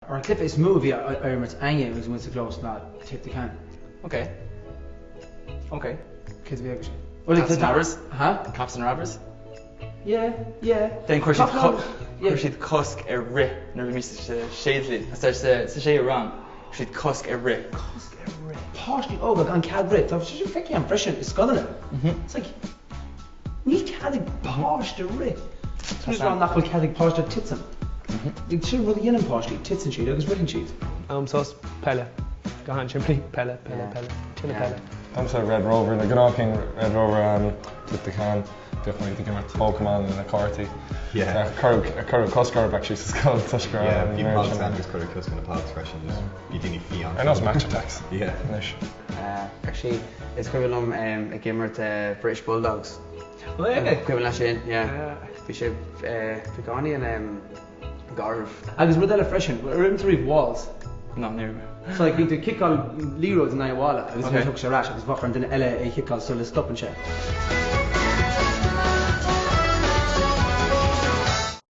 An cluiche is mó a bhí á imirt againne agus muid sa gclós ná Tip the Can. Ok. Ok. Céard a bhí agaibhse? Cops and Robbers? Huh? Cops and Robbers? Yeah, yeah. Then chuir siad chuir siad cosc ar rith nuair a bhí mise sa séú bhliain, sa séú rang, chuir siad cosc ar rith. Cosc ar rith. Páistí óga gan cead rith. Tá sé sin feicthe agam freisin i scoileanna. It's like, Níl cead ag páiste rith. Tá rá nach bhfuil cead ag páiste titim. Sin rud a dhéanann páistí, titeann siad agus ritheann siad. Am sos, peile. Go han-simplí, peile, peile, peile. Tuilleadh peile. Domsa Red Rover, na gnáthchinn Red Rover, Tip the Can, bhíodh muid ag imirt Pokémon na cártaí. Cuireadh cosc orthu actually sa scoil toisc go raibh Bhí Pogs ann agus cuireadh cosc ar na Pogs freisin, just bhí daoine fiáin. Ar nós Match Attax anois. Actually, is cuimhin liom ag imirt British Bulldogs. Cuimhin leat sin, yeah. Bhí sé beagáinín garbh. Agus rud eile freisin, ar imir tú riamh walls? No, níor imir. So like bíonn tú ag ciceáil liathróid in aghaidh bhalla agus ansin tiocfaidh sé ar ais agus bheadh ar an duine eile é a chiceáil sula stopann sé.